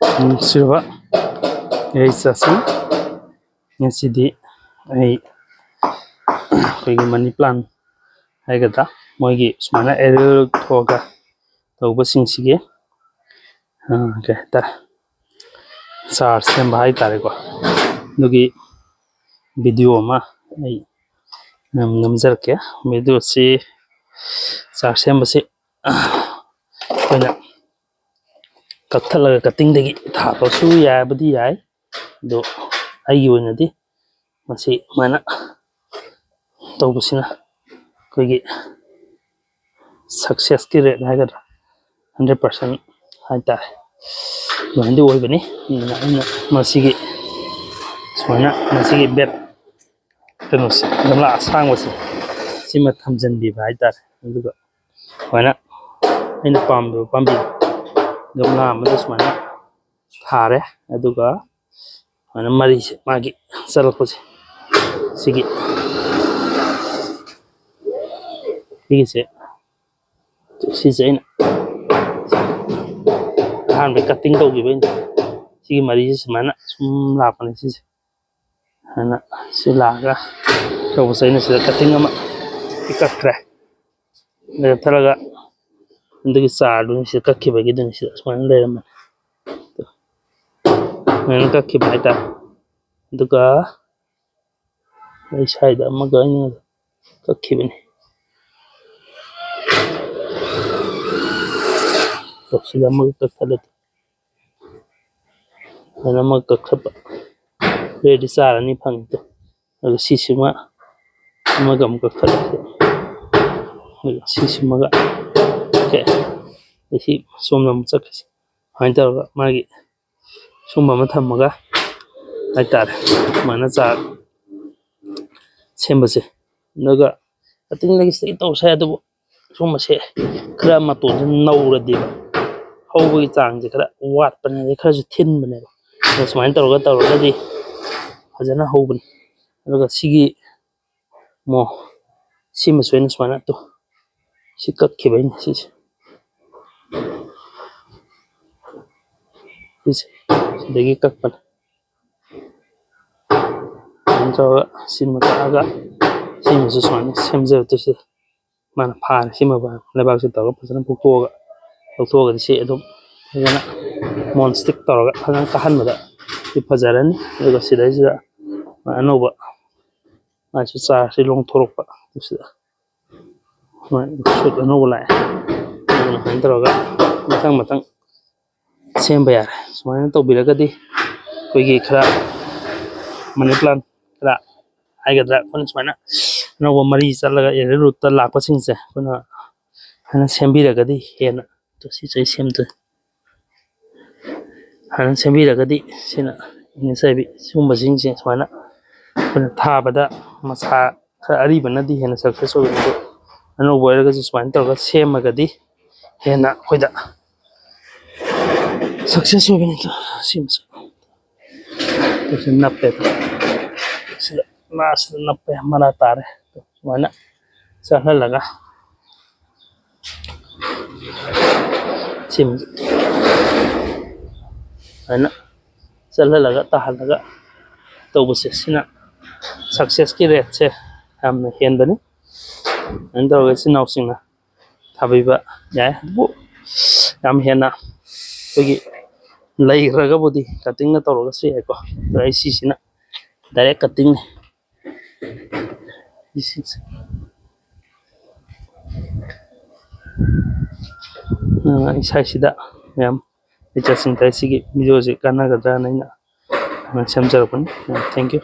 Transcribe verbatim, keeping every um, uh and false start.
ꯅꯨꯡꯁꯤꯔꯕ ꯏꯆꯥꯁꯤꯡ, ꯉꯁꯤꯗꯤ ꯑꯩ ꯑꯩꯈꯣꯏꯒꯤ ꯃꯅꯤ ꯄ꯭ꯂꯥꯟ ꯍꯥꯏꯒꯗ꯭ꯔꯥ, ꯃꯣꯏꯒꯤ ꯁꯨꯃꯥꯏꯅ ꯑꯦꯔꯤꯌꯦꯜ ꯊꯣꯛꯑꯒ ꯇꯧꯕꯁꯤꯡꯁꯤꯒꯤ, ꯑ, ꯀꯩ ꯍꯥꯏꯇꯥꯔꯦ, ꯆꯥꯔ ꯁꯦꯝꯕ ꯍꯥꯏꯇꯥꯔꯦꯀꯣ, ꯑꯗꯨꯒꯤ ꯚꯤꯗꯤꯑꯣ ꯑꯃ ꯑꯩ ꯅꯝ-, ꯅꯝꯖꯔꯛꯀꯦ꯫ ꯚꯤꯗꯤꯑꯣꯁꯤ, ꯆꯥꯔ ꯁꯦꯝꯕꯁꯤ ꯑꯩꯈꯣꯏꯅ ꯀꯛꯊꯠꯂꯒ ꯀꯠꯇꯤꯡꯗꯒꯤ ꯊꯥꯕꯁꯨ ꯌꯥꯕꯨꯗꯤ ꯌꯥꯏ, ꯑꯗꯣ ꯑꯩꯒꯤ ꯑꯣꯏꯅꯗꯤ ꯃꯁꯤ ꯁꯨꯃꯥꯏꯅ ꯇꯧꯕꯁꯤꯅ ꯑꯩꯈꯣꯏꯒꯤ ꯁꯛꯁꯦꯁꯀꯤ ꯔꯦꯠ ꯍꯥꯏꯒꯗ꯭ꯔꯥ, ꯍꯟꯗ꯭ꯔꯦꯠ ꯄꯥꯔꯁꯦꯟ ꯍꯥꯏꯇꯥꯔꯦ, ꯑꯗꯨꯃꯥꯏꯅꯗꯤ ꯑꯣꯏꯕꯅꯤ꯫ ꯑꯗꯨꯅ ꯑꯩꯅ ꯃꯁꯤꯒꯤ ꯁꯨꯃꯥꯏꯅ ꯃꯁꯤꯒꯤ ꯕꯦꯠ ꯀꯩꯅꯣꯁꯦ, ꯒꯝꯂꯥ ꯑꯁꯥꯡꯕꯁꯦ, ꯁꯤꯃ ꯊꯝꯖꯤꯟꯕꯤꯕ ꯍꯥꯏꯇꯥꯔꯦ꯫ ꯑꯗꯨꯒ ꯁꯨꯃꯥꯏꯅ ꯑꯩꯅ ꯄꯥꯝꯃꯤꯕ ꯄꯥꯝꯕꯤ ꯒꯝꯂꯥ ꯑꯃꯗ ꯁꯨꯃꯥꯏꯅ ꯊꯥꯔꯦ꯫ ꯑꯗꯨꯒ ꯁꯨꯃꯥꯏꯅ ꯃꯔꯤꯁꯦ, ꯃꯥꯒꯤ ꯆꯠꯂꯛꯄꯁꯦ, ꯁꯤꯒꯤ, ꯁꯤꯒꯤꯁꯦ, ꯁꯤꯁꯦ ꯑꯩꯅ ꯑꯍꯥꯟꯕ ꯀꯠꯇꯤꯡ ꯇꯧꯈꯤꯕꯩꯅꯦ꯫ ꯁꯤꯒꯤ ꯃꯔꯤꯁꯦ ꯁꯨꯃꯥꯏꯅ ꯁꯨꯝ ꯂꯥꯛꯄꯅꯦ ꯁꯤꯁꯦ꯫ ꯍꯥꯏꯅ ꯁꯤ ꯂꯥꯛꯑꯒ ꯇꯧꯕꯁꯦ, ꯑꯩꯅ ꯁꯤꯗ ꯀꯠꯇꯤꯡ ꯑꯃ ꯀꯛꯈ꯭ꯔꯦ꯫ ꯀꯛꯊꯠꯂꯒ ꯑꯗꯨꯒꯤ ꯆꯥꯔꯗꯨꯅꯤ ꯁꯤꯗ ꯀꯛꯈꯤꯕꯒꯤꯗꯨꯅꯤ, ꯁꯤꯗ ꯁꯨꯃꯥꯏꯅ ꯂꯩꯔꯝꯕꯅꯤ꯫ ꯁꯨꯃꯥꯏꯅ ꯀꯛꯈꯤꯕ ꯍꯥꯏꯇꯥꯔꯦ꯫ ꯑꯗꯨꯒ ꯑꯩ ꯁ꯭ꯋꯥꯏꯗ ꯑꯃꯒ ꯑꯩꯅ ꯀꯛꯈꯤꯕꯅꯤ꯫ ꯇꯣ, ꯁꯤꯗ ꯑꯃꯒ ꯀꯛꯊꯠꯂꯦ꯫ ꯑꯗꯨꯅ ꯑꯃꯒ ꯀꯛꯊꯠꯄ꯫ ꯑꯗꯨꯗꯤ ꯆꯥꯔ ꯑꯅꯤ ꯐꯪꯉꯦ꯫ ꯑꯗꯨꯒ ꯁꯤꯁꯤꯃ ꯑꯃꯒ ꯑꯃꯨꯛ ꯀꯛꯊꯠꯂꯦ꯫ ꯑꯗꯨꯒ ꯁꯤꯁꯤꯃꯒ, ꯑꯣꯀꯦ꯫ ꯑꯗꯩ ꯁꯤ ꯁꯣꯝꯗ ꯑꯃꯨꯛ ꯆꯠꯈ꯭ꯔꯁꯤ꯫ ꯁꯨꯃꯥꯏꯅ ꯇꯧꯔꯒ ꯃꯥꯒꯤ ꯁꯨꯝꯕ ꯑꯃ ꯊꯝꯃꯒ ꯍꯥꯏꯇꯥꯔꯦ, ꯁꯨꯃꯥꯏꯅ ꯆꯥꯔ ꯁꯦꯝꯕꯁꯦ꯫ ꯑꯗꯨꯒ ꯀꯠꯇꯤꯡꯗꯒꯤ ꯁꯤꯗꯒꯤ ꯇꯧꯔꯁꯨ ꯌꯥꯏ, ꯑꯗꯨꯕꯨ ꯁꯨꯝꯕꯁꯦ ꯈꯔ ꯃꯇꯣꯟꯁꯦ ꯅꯧꯔꯗꯤꯕ ꯍꯧꯕꯒꯤ ꯆꯥꯡꯁꯦ ꯈꯔ ꯋꯥꯠꯄꯅꯦ, ꯑꯗꯩ ꯈꯔꯁꯨ ꯊꯤꯟꯕꯅꯦꯕ꯫ ꯑꯗꯣ ꯁꯨꯃꯥꯏꯅ ꯇꯧꯔꯒ ꯇꯧꯔꯒꯗꯤ ꯐꯖꯅ ꯍꯧꯕꯅꯤ꯫ ꯑꯗꯨꯒ ꯁꯤꯒꯤ ꯑꯃꯨꯛ ꯁꯤꯃꯁꯨ ꯑꯩꯅ ꯁꯨꯃꯥꯏꯅ ꯇꯨ ꯁꯤ ꯀꯛꯈꯤꯕꯩꯅꯦ ꯁꯤꯁꯦ꯫ ꯁꯤꯁꯦ ꯁꯤꯗꯒꯤ ꯀꯛꯄꯅꯦ꯫ ꯑꯗꯨꯃꯥꯏꯅ ꯇꯧꯔꯒ ꯁꯤꯃ ꯀꯛꯑꯒ ꯁꯤꯃꯁꯨ ꯁꯨꯃꯥꯏꯅ ꯁꯦꯝꯖꯕꯗꯨꯁꯨ ꯃꯥꯅ ꯐꯥꯔꯦ꯫ ꯁꯤꯃ ꯂꯩꯕꯥꯛꯁꯤ ꯇꯧꯔꯒ ꯐꯖꯅ ꯐꯨꯛꯇꯣꯛꯑꯒ ꯂꯧꯊꯣꯛꯑꯒꯗꯤ ꯁꯤ ꯑꯗꯨꯝ ꯐꯖꯅ ꯃꯣꯟ ꯁ꯭ꯇꯤꯛ ꯇꯧꯔꯒ ꯐꯖꯅ ꯀꯥꯍꯟꯕꯗ ꯁꯤ ꯐꯖꯔꯅꯤ꯫ ꯑꯗꯨꯒ ꯁꯤꯗꯩꯁꯤꯗ ꯑꯅꯧꯕ ꯃꯥꯁꯨ ꯆꯥꯔꯁꯤ ꯂꯣꯡꯊꯣꯔꯛꯄ꯫ ꯑꯗꯨꯁꯤꯗ ꯁꯨꯠ ꯑꯅꯧꯕ ꯂꯥꯛꯑꯦ꯫ ꯑꯗꯨꯅ ꯁꯨꯃꯥꯏꯅ ꯇꯧꯔꯒ ꯃꯊꯪ ꯃꯊꯪ ꯁꯦꯝꯕ ꯌꯥꯔꯦ꯫ ꯁꯨꯃꯥꯏꯅ ꯇꯧꯕꯤꯔꯒꯗꯤ ꯑꯩꯈꯣꯏꯒꯤ ꯈꯔ ꯃꯅꯤ ꯄ꯭ꯂꯥꯟ ꯈꯔ ꯍꯥꯏꯒꯗ꯭ꯔꯥ, ꯑꯩꯈꯣꯏꯅ ꯁꯨꯃꯥꯏꯅ ꯑꯅꯧꯕ ꯃꯔꯤ ꯆꯠꯂꯒ ꯑꯦꯔꯤ ꯔꯨꯠꯇ ꯂꯥꯛꯄꯁꯤꯡꯁꯦ ꯑꯩꯈꯣꯏꯅ ꯐꯖꯅ ꯁꯦꯝꯕꯤꯔꯒꯗꯤ ꯍꯦꯟꯅ ꯇꯨ ꯁꯤ ꯆꯍꯤ ꯁꯦꯝꯗꯣꯏꯅꯤ꯫ ꯐꯖꯅ ꯁꯦꯝꯕꯤꯔꯒꯗꯤ ꯁꯤꯅ ꯏꯪꯂꯤꯁ ꯍꯥꯏꯕꯤ ꯁꯤꯒꯨꯝꯕꯁꯤꯡꯁꯦ ꯁꯨꯃꯥꯏꯅ ꯑꯩꯈꯣꯏꯅ ꯊꯥꯕꯗ ꯃꯁꯥ ꯈꯔ ꯑꯔꯤꯕꯅꯗꯤ ꯍꯦꯟꯅ ꯁꯛꯁꯦꯁ ꯑꯣꯏꯕꯅꯤ꯫ ꯑꯗꯨ ꯑꯅꯧꯕ ꯑꯣꯏꯔꯒꯁꯨ ꯁꯨꯃꯥꯏꯅ ꯇꯧꯔꯒ ꯁꯦꯝꯃꯒꯗꯤ ꯍꯦꯟꯅ ꯑꯩꯈꯣꯏꯗ ꯁꯛꯁꯦꯁ ꯑꯣꯏꯕꯅꯤ꯫ ꯁꯤꯃꯁꯨ ꯁꯤ ꯅꯞꯄꯦ꯫ ꯁꯤꯗ ꯃꯥꯁꯤꯗ ꯅꯞꯄꯦ, ꯃꯔꯥ ꯇꯥꯔꯦ꯫ ꯁꯨꯃꯥꯏꯅ ꯆꯠꯍꯜꯂꯒ ꯁꯤꯃ ꯁꯨꯃꯥꯏꯅ ꯆꯠꯍꯜꯂꯒ ꯇꯥꯍꯜꯂꯒ ꯇꯧꯕꯁꯦ ꯁꯤꯅ ꯁꯛꯁꯦꯁꯀꯤ ꯔꯦꯠꯁꯦ ꯌꯥꯝꯅ ꯍꯦꯟꯕꯅꯤ꯫ ꯑꯗꯨꯃꯥꯏꯅ ꯇꯧꯔꯒ ꯏꯆꯤꯟ ꯏꯅꯥꯎꯁꯤꯡꯅ ꯊꯥꯕꯤꯕ ꯌꯥꯏ꯫ ꯑꯗꯨꯕꯨ ꯌꯥꯝ ꯍꯦꯟꯅ ꯑꯩꯈꯣꯏꯒꯤ ꯂꯩꯈ꯭ꯔꯒꯕꯨꯗꯤ ꯀꯠꯇꯤꯡꯅ ꯇꯧꯔꯒꯁꯨ ꯌꯥꯏꯀꯣ꯫ ꯑꯗꯣ ꯑꯩ ꯁꯤꯁꯤꯅ ꯗꯥꯏꯔꯦꯛ ꯀꯠꯇꯤꯡꯅꯤ꯫ ꯁꯤꯁꯤꯡꯁꯦ ꯏꯁꯥꯁꯤꯗ ꯃꯌꯥꯝ ꯂꯩꯆꯠꯁꯤꯡ ꯇꯥꯏ꯫ ꯁꯤꯒꯤ ꯚꯤꯗꯤꯑꯣꯁꯤ ꯀꯥꯟꯅꯒꯗ꯭ꯔꯥꯅ ꯑꯩꯅ ꯁꯦꯝꯖꯔꯛꯄꯅꯤ꯫ ꯌꯥꯝ thank you꯫